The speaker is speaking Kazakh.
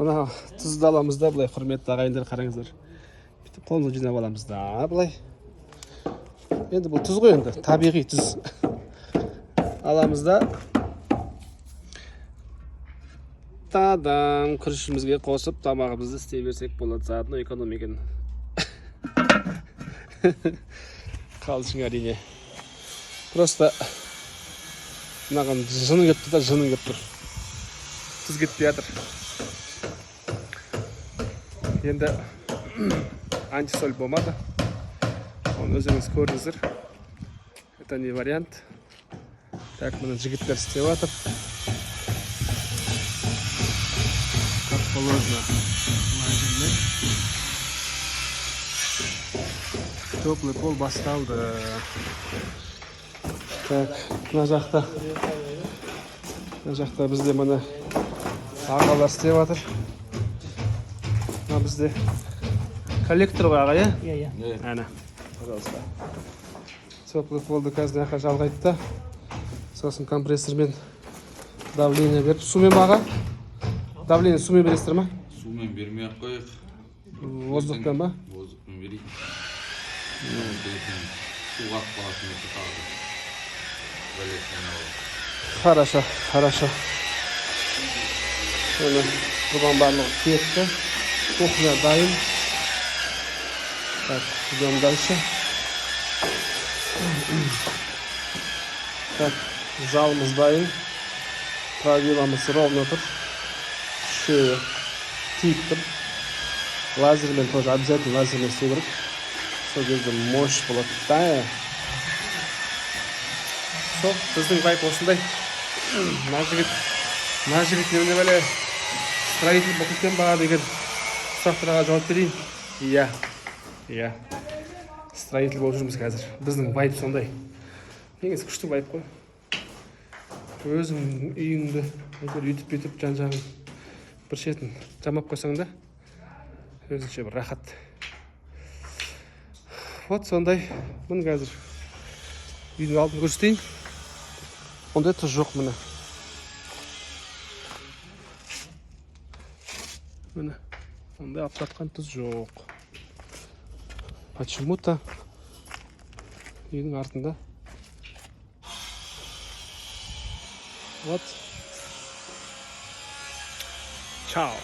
Мына тұзды аламыз да былай, құрметті ағайындар, қараңыздар. Бүйтіп қолымызға жинап аламыз да былай. Енді бұл тұз ғой енді, табиғи тұз. Аламыз да тадам, күрішімізге қосып тамағымызды істей берсек болады. Заодно эконом екен. Қалжың, әрине. Просто мынаған жыны келіп тұр да, жыны келіп тұр. Тұз кетпей жатыр. Енді антисоль болмады. Оны өздеріңіз көрдіңіздер. Это не вариант. Так, міне, жігіттер істеп жатыр. Как положено. Лазермен. Теплый пол басталды. Так, мына жақта бізде, міне, ағалар істеп жатыр. Мына бізде коллектор ғой, аға, иә? Иә. Әне, пожалуйста. Теплый полды қазір мына жаққа жалғайды да, сосын компрессормен давление беріп, сумен ба, аға? Давление сумен бересіздер ма? Сумен бермей ақ қояйық. Воздухпен ба? Воздухпен берейік. Ертең су қатып қалатын болса, тағы да бәлесін айналады. Хорошо, хорошо. Міне, тұрған барлығы кетті. Кухня дайын. Так, идем дальше. Так, залымыз дайын. Правиламыз ровно тұр. Үшеуі тиіп тұр. Лазермен тоже, обязательно лазермен істеу керек. Сол кезде мощь болады да. Сол, біздің вайб осындай. Мына жігіт немене, бәле, строитель болып кеткен ба деген сұрақтарға жауап берейін. Иә, строитель болып жүрміз қазір. Біздің вайб сондай. Негізі күшті вайб қой. Өзің үйіңді әйтеуір үйтіп бүйтіп жан жағын бір шетін жамап қойсаң да, өзінше бір рахат. Вот сондай. Міне, қазір үйдің алдын көрсетейін. Ондай тұз жоқ, міне. Міне, ондай алып жатқан тұз жоқ. Почему-то үйдің артында. Вот. Чао.